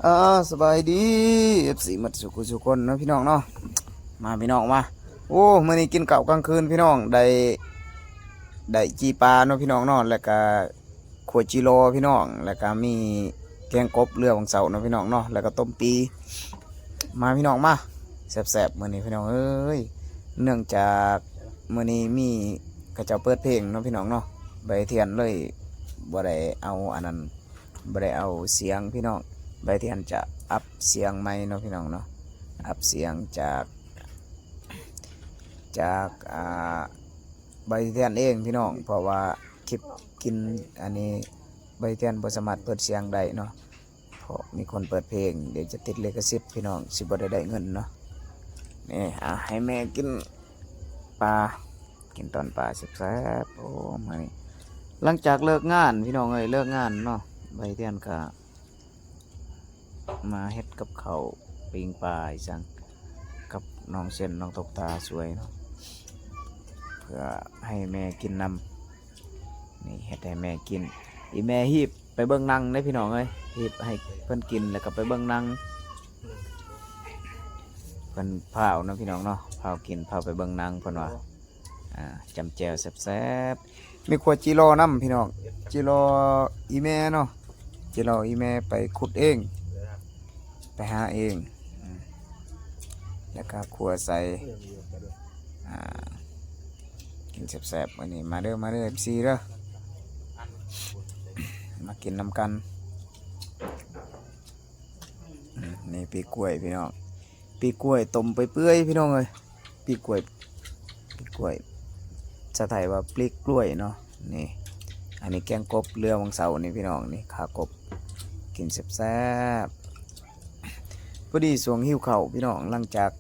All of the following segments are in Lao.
ອ່າ ສະບາຍດີ ເອັຟຊີ ໝົດສູ່ຜູ້ສູ່ຄົນເນາະ ພີ່ນ້ອງເນາະ. ມາ ພີ່ນ້ອງມາ. ໂອ້ ມື້ນີ້ກິນເຂົ້າກາງຄືນ ພີ່ນ້ອງ ໄດ້ ໄດ້ຈີ່ປາເນາະ ພີ່ນ້ອງເນາະ ແລ້ວກະຂົ້ວຈີ່ລໍ ພີ່ນ້ອງ ແລ້ວກະມີແກງກົບເຫຼືອຫວ່າງເຊົ້າເນາະ ພີ່ນ້ອງເນາະ ແລ້ວກະຕົ້ມປີ. ມາ ພີ່ນ້ອງມາ ແຊບໆ ມື້ນີ້ ພີ່ນ້ອງເອີຍ. ເນື່ອງຈາກມື້ນີ້ມີເຂົາເຈົ້າເປີດເພງເນາະ ພີ່ນ້ອງເນາະ ໃບທຽນເລີຍບໍ່ໄດ້ເອົາອັນນັ້ນ ບໍ່ໄດ້ເອົາສຽງ ພີ່ນ້ອງ. ໃບທຽນຈະອັບສຽງໃໝ່ເນາະ ພີ່ນ້ອງເນາະ ອັບສຽງຈາກ ຈາກ ອ່າ ໃບທຽນເອງ ພີ່ນ້ອງ ເພາະວ່າຄລິບກິນອັນນີ້ ໃບທຽນບໍ່ສາມາດເປີດສຽງໄດ້ເນາະ ເພາະມີຄົນເປີດເພງ ດຽວຈະຕິດລິຂະສິດ ພີ່ນ້ອງ ຊິບໍ່ໄດ້ ໄດ້ເງິນເນາະ. ນີ້ ອ່າ ໃຫ້ແມ່ກິນປາ ກິນຕອນປາແຊບໆ. ໂອ້ ມື້ນີ້ຫຼັງຈາກເລີກງານ ພີ່ນ້ອງເອີຍ ເລີກງານເນາະ ໃບທຽນກະມາເຮັດກັບເຂົ້າ ປີ້ງປາອີ່ຫຍັງ ກັບນ້ອງເຊັນ ນ້ອງຕົກຕາຊ່ວຍເນາະ ເພື່ອໃຫ້ແມ່ກິນນຳ. ນີ້ເຮັດໃຫ້ແມ່ກິນ ອີ່ແມ່ຮີບໄປເບິ່ງໜັງເດ້ ພີ່ນ້ອງເອີຍ ຮີບໃຫ້ເພິ່ນກິນ ແລ້ວກໍໄປເບິ່ງໜັງ. ເພິ່ນພ້າວເນາະ ພີ່ນ້ອງເນາະ ພ້າວກິນ ພ້າວໄປເບິ່ງໜັງ ເພິ່ນວ່າ. ອ່າ ຈ້ຳແຈ່ວແຊບໆ. ມີຂົ້ວຈີ່ລໍນຳ ພີ່ນ້ອງ ຈີ່ລໍອີ່ແມ່ເນາະ ຈີ່ລໍອີ່ແມ່ໄປຂຸດເອງ ໄປຫາເອງ ອືມ ແລ້ວກໍຂົ້ວໃສ່ ອ່າ ກິນແຊບໆ ມື້ນີ້. ມາເດີ ມາເດີ ເອັຟຊີ ເດີ ມາກິນນຳກັນ. ອືມ ນີ້ປີກກ້ວຍ ພີ່ນ້ອງ ປີກກ້ວຍຕົ້ມໄປເປື່ອຍ ພີ່ນ້ອງເອີຍ. ປີກກ້ວຍ ປີກກ້ວຍ ພາສາໄທວ່າປີກກ້ວຍເນາະ. ນີ້ ອັນນີ້ແກງກົບເຫຼືອຫວ່າງເຊົ້ານີ້ ພີ່ນ້ອງ ນີ້ ຂາກົບ ກິນແຊບໆ. ພໍດີຊ່ວງຫິວເຂົ້າ ພີ່ນ້ອງ ຫຼັງຈາກ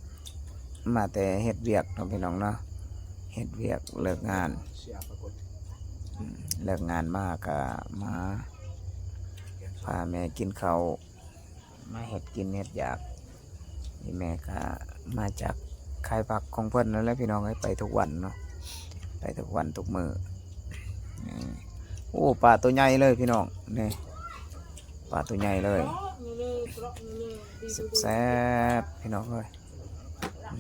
ມາແຕ່ເຮັດວຽກເນາະ ພີ່ນ້ອງເນາະ ເຮັດວຽກເລີກງານ ອືມ ເລີກງານມາກະມາພາແມ່ກິນເຂົ້າ ມາເຮັດກິນເຮັດຢາກ. ອີ່ແມ່ກະມາຈາກຂາຍຜັກຂອງເພິ່ນນັ້ນແຫຼະ ພີ່ນ້ອງເອີຍ ໄປທຸກວັນເນາະ ໄປທຸກວັນທຸກມື້. ນີ້ ໂອ້ ປາໂຕໃຫຍ່ເລີຍ ພີ່ນ້ອງ ນີ້ ປາໂຕໃຫຍ່ເລີຍ ແຊບໆ ພີ່ນ້ອງເອີຍ.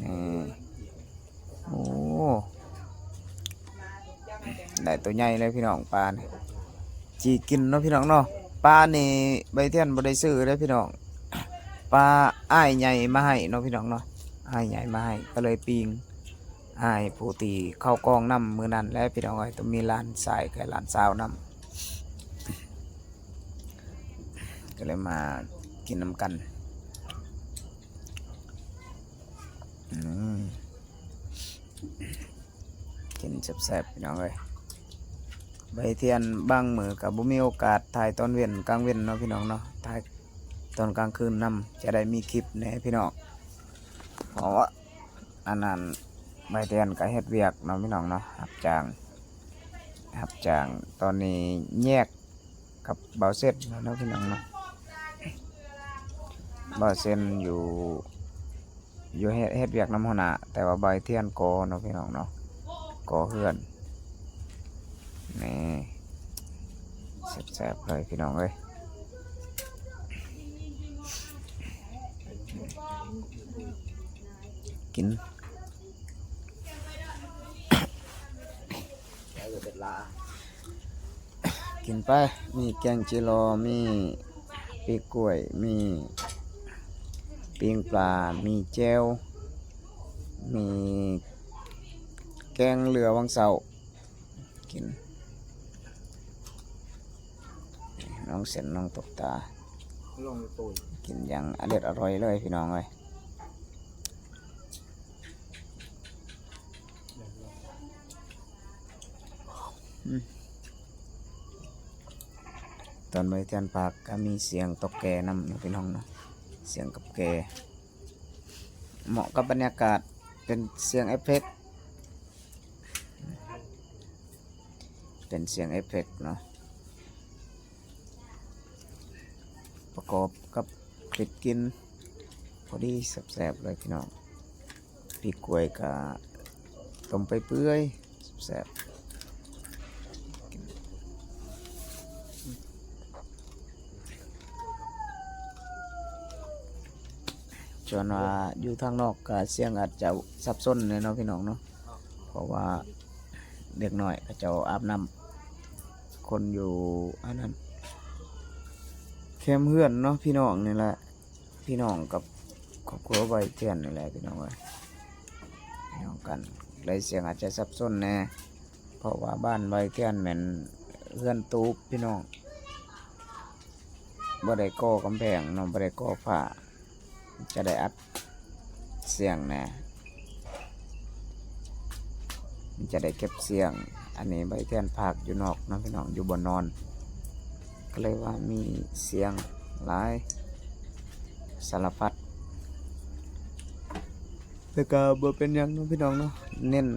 ນີ້ ໂອ້ ໄດ້ໂຕໃຫຍ່ເລີຍ ພີ່ນ້ອງ ປານີ້ ຈີ່ກິນເນາະ ພີ່ນ້ອງເນາະ. ປານີ້ໃບທຽນບໍ່ໄດ້ຊື້ເດ້ ພີ່ນ້ອງ ປາອ້າຍໃຫຍ່ມາໃຫ້ເນາະ ພີ່ນ້ອງເນາະ ອ້າຍໃຫຍ່ມາໃຫ້ ກໍເລີຍປີ້ງ ອ້າຍຜູ້ທີ່ເຂົ້າກອງນຳມື້ນັ້ນແຫຼະ ພີ່ນ້ອງເອີຍ ຕ້ອງມີຫຼານຊາຍກັບຫຼານສາວນຳ ກໍເລີຍມາກິນນຳກັນ. ອືມ ກິນແຊບໆ ພີ່ນ້ອງເອີຍ. ໃບທຽນບາງມື້ກໍບໍ່ມີໂອກາດຖ່າຍຕອນເວັນ ກາງເວັນເນາະ ພີ່ນ້ອງເນາະ ຖ່າຍຕອນກາງຄືນນຳ ຈະໄດ້ມີຄລິບແດ່ ພີ່ນ້ອງ ເພາະວ່າ ອັນນັ້ນ ໃບທຽນກໍເຮັດວຽກເນາະ ພີ່ນ້ອງເນາະ ຮັບຈ້າງ ຮັບຈ້າງ. ຕອນນີ້ແຍກກັບບ່າວເຊັນແລ້ວເນາະ ພີ່ນ້ອງເນາະ ບ່າວເຊັນຢູ່ ຢູ່ເຮັດ ເຮັດວຽກນຳຫົວໜ້າ ແຕ່ວ່າໃບທຽນກໍ່ເນາະ ພີ່ນ້ອງເນາະ ກໍ່ເຮືອນ. ນີ້ ແຊບໆ ເລີຍ ພີ່ນ້ອງເອີຍ ກິນ ກິນໄປ. ມີແກງຈີ່ລໍ ມີປີກກ້ວຍ ມີປີ້ງປາ ມີແຈ່ວ ມີແກງເຫຼືອຫວ່າງເຊົ້າ ກິນ ນ້ອງເຊັນ ນ້ອງຕົກຕາ ກິນຢ່າງອະເດັດອະລ່ອຍເລີຍ ພີ່ນ້ອງເອີຍ. ອືມ ຕອນໃບທຽນພັກກໍມີສຽງຕົກແກນຳເນາະ ພີ່ນ້ອງເນາະ ສຽງກັບແກ ເໝາະກັບບັນຍາກາດ ເປັນສຽງເອຟເຟັກ ເປັນສຽງເອຟເຟັກເນາະ ປະກອບກັບຄລິບກິນ ພໍດີແຊບໆ ເລີຍ ພີ່ນ້ອງ. ປີກກ້ວຍກະຕົ້ມໄປເປື່ອຍ ແຊບໆ. ສ່ວນວ່າຢູ່ທາງນອກກໍສຽງອາດຈະສັບສົນແດ່ເນາະພີ່ນ້ອງເນາະ ເພາະວ່າເດັກນ້ອຍເຂົາເຈົ້າອາບນ້ຳ ຄົນຢູ່ອັນນັ້ນ ແຄມເຮືອນເນາະ ພີ່ນ້ອງນີ້ແຫຼະ ພີ່ນ້ອງກັບຄອບຄົວໄວເທື່ອນນີ້ແຫຼະ ພີ່ນ້ອງເອີຍ ພີ່ນ້ອງກັນ ເລີຍສຽງອາດຈະສັບສົນແດ່ ເພາະວ່າບ້ານໄວເທື່ອນແມ່ນເຮືອນຕູບ ພີ່ນ້ອງ ບໍ່ໄດ້ກໍ່ກຳແພງເນາະ ບໍ່ໄດ້ກໍ່ຝາ ຈະໄດ້ອັດສຽງແດ່ ມັນຈະໄດ້ເກັບສຽງ ອັນນີ້ໄວເທື່ອນພາກຢູ່ນອກເນາະ ພີ່ນ້ອງ ຢູ່ບ່ອນນອນ ກໍເລີຍວ່າມີສຽງຫຼາຍສາລະພັດ ແຕ່ກໍບໍ່ເປັນຫຍັງເນາະ ພີ່ນ້ອງເນາະ ເນັ້ນ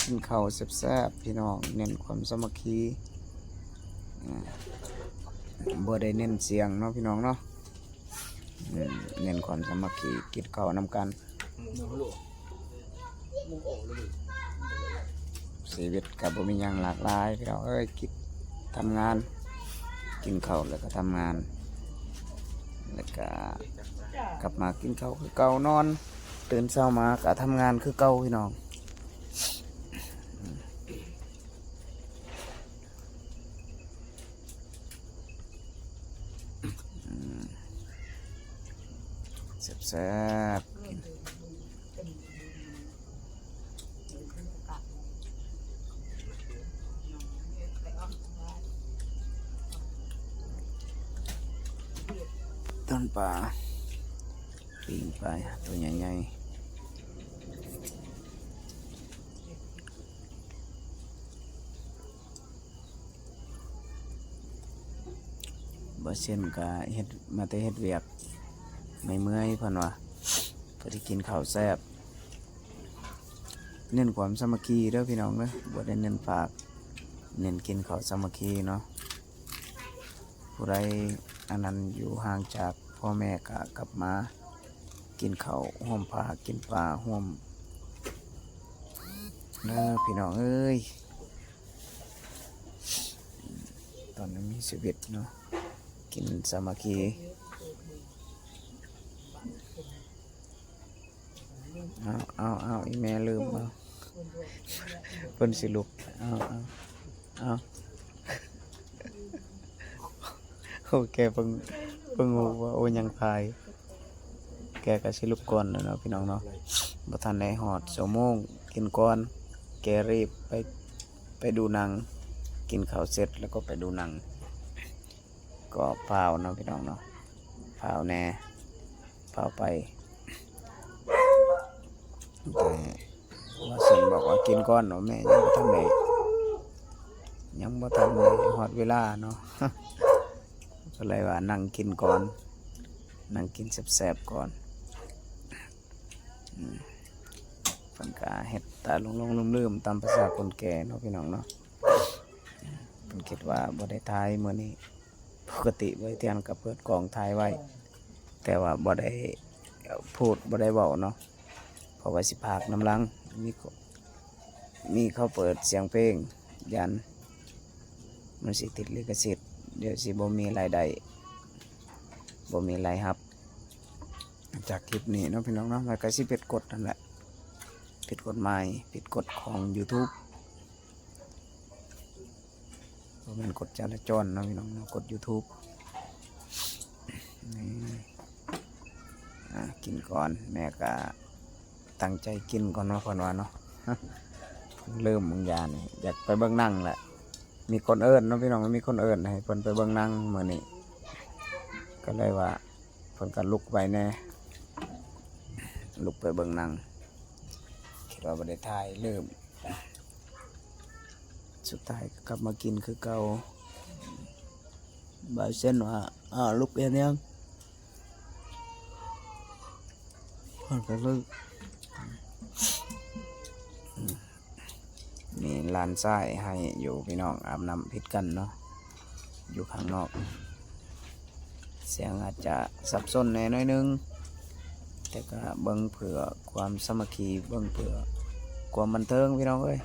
ກິນເຂົ້າແຊບໆ ພີ່ນ້ອງ ເນັ້ນຄວາມສາມັກຄີ ອາ ບໍ່ໄດ້ເນັ້ນສຽງເນາະ ພີ່ນ້ອງເນາະ ອືມ ເນັ້ນຄວາມສາມັກຄີ ກິນເຂົ້ານຳກັນ ຊີວິດກໍບໍ່ມີຫຍັງຫຼາກຫຼາຍ ພີ່ນ້ອງເອີຍ ກິນ ທຳງານ ກິນເຂົ້າແລ້ວກໍທຳງານ ແລ້ວກໍກັບມາກິນເຂົ້າຄືເກົ່າ ນອນ ຕື່ນເຊົ້າມາກໍທຳງານຄືເກົ່າ ພີ່ນ້ອງ. ອືມ ແຊບໆ ກິນ ຕົ້ມປາ ປີ້ງປາ ໂຕໃຫຍ່ໆ. ບໍ່ເຊັ່ນກະເຮັດ ມາແຕ່ເຮັດວຽກ ເມື່ອຍໆ ເພິ່ນວ່າ ເພິ່ນຊິກິນເຂົ້າແຊບ. ເນັ້ນຄວາມສາມັກຄີເດີພີ່ນ້ອງເດີ ບໍ່ໄດ້ເນັ້ນປາກ ເນັ້ນກິນເຂົ້າສາມັກຄີເນາະ. ຜູ້ໃດອັນນັ້ນຢູ່ຫ່າງຈາກພໍ່ແມ່ກະກັບມາກິນເຂົ້າຮ່ວມພາກິນປາຮ່ວມເດີພີ່ນ້ອງເອີຍ. ຕອນມີຊີວິດເນາະ ກິນສາມັກຄີ. ເອົາ ເອົາ ເອົາ ອີ່ແມ່ລືມ ເອົາ ເພິ່ນຊິລຸກ ເອົາ ເອົາ ເອົາ ໂອ້ ແກເພິ່ງ ເພິ່ງຮູ້ວ່າ ໂອ້ ຍັງພາຍ ແກກໍຊິລຸກກ່ອນແລ້ວເນາະ ພີ່ນ້ອງເນາະ ບໍ່ທັນໄດ້ຮອດຊົ່ວໂມງ ກິນກ່ອນ ແກຣີບໄປ ໄປດູໜັງ ກິນເຂົ້າເສັດແລ້ວກໍໄປດູໜັງ. ກໍຟ້າວເນາະພີ່ນ້ອງເນາະ ຟ້າວແດ່ ຟ້າວໄປ ແຕ່ວ່າເຊິ່ນບອກວ່າກິນກ່ອນເນາະ ແມ່ຍັງບໍ່ທັນໄດ້ ຍັງບໍ່ທັນໄດ້ຮອດເວລາເນາະ ກໍເລີຍວ່ານັ່ງກິນກ່ອນ ນັ່ງກິນແຊບໆກ່ອນ. ອືມ ເພິ່ນກະເຮັດຕາຫຼົງໆລືມໆ ຕາມພາສາຄົນແກ່ເນາະ ພີ່ນ້ອງເນາະ ເພິ່ນຄິດວ່າບໍ່ໄດ້ຖ່າຍມື້ນີ້ ປົກກະຕິໄວເທື່ອນກໍເປີດກ້ອງຖ່າຍໄວ້ ແຕ່ວ່າບໍ່ໄດ້ພູດ ບໍ່ໄດ້ເວົ້າເນາະ ເພາະວ່າຊິພາກນຳຫຼັງ ມີ ມີເຂົາເປີດສຽງເພງ ຢ້ານມັນຊິຕິດລິຂະສິດ ດຽວຊິບໍ່ມີລາຍໄດ້ ບໍ່ມີລາຍຮັບ ຈາກຄລິບນີ້ເນາະ ພີ່ນ້ອງເນາະ ມັນກໍຊິຜິດກົດຫັ້ນແຫຼະ ຜິດກົດໝາຍ ຜິດກົດຂອງຢູທູບ ບໍ່ແມ່ນກົດຈະລາຈອນເນາະ ພີ່ນ້ອງເນາະ ກົດຢູທູບ ນີ້ ອ່າ ກິນກ່ອນ ແມ່ກະຕັ້ງໃຈກິນກ່ອນເນາະ ເພິ່ນວ່າເນາະ ເລີ່ມບາງຢ່າງນີ້ ຢາກໄປເບິ່ງໜັງແຫຼະ ມີຄົນເອີ້ນເນາະ ພີ່ນ້ອງ ມີຄົນເອີ້ນໃຫ້ເພິ່ນໄປເບິ່ງໜັງມື້ນີ້ ກໍເລີຍວ່າ ເພິ່ນກໍລຸກໄວແດ່ ລຸກໄປເບິ່ງໜັງ ຄິດວ່າບໍ່ໄດ້ຖ່າຍ ລືມ ສຸດທ້າຍກໍກັບມາກິນຄືເກົ່າ. ບ່າວເຊັ່ນວ່າ ອ້າວ ລຸກເຮັດຫຍັງ? ເພິ່ນກໍເລີຍ ມີຫຼານຊາຍໃຫ້ຢູ່ ພີ່ນ້ອງ ອາບນ້ຳຜິດກັນເນາະ ຢູ່ຂ້າງນອກ ສຽງອາດຈະສັບສົນແດ່ໜ້ອຍໜຶ່ງ ແຕ່ກະເບິ່ງເພື່ອຄວາມສາມັກຄີ ເບິ່ງເພື່ອຄວາມບັນເທີງ ພີ່ນ້ອງເອີຍ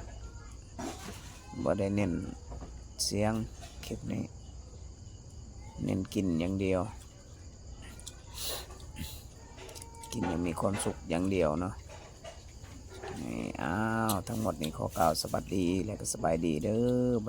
ບໍ່ໄດ້ເນັ້ນສຽງ ຄລິບນີ້ເນັ້ນກິນຢ່າງດຽວ. ກິນຢ່າງມີຄວາມສຸກຢ່າງດຽວເນາະ. ນີ້ ອ້າວ ທັງໝົດນີ້ຂໍກ່າວສະຫວັດດີ ແລະກໍສະບາຍດີເດີ້.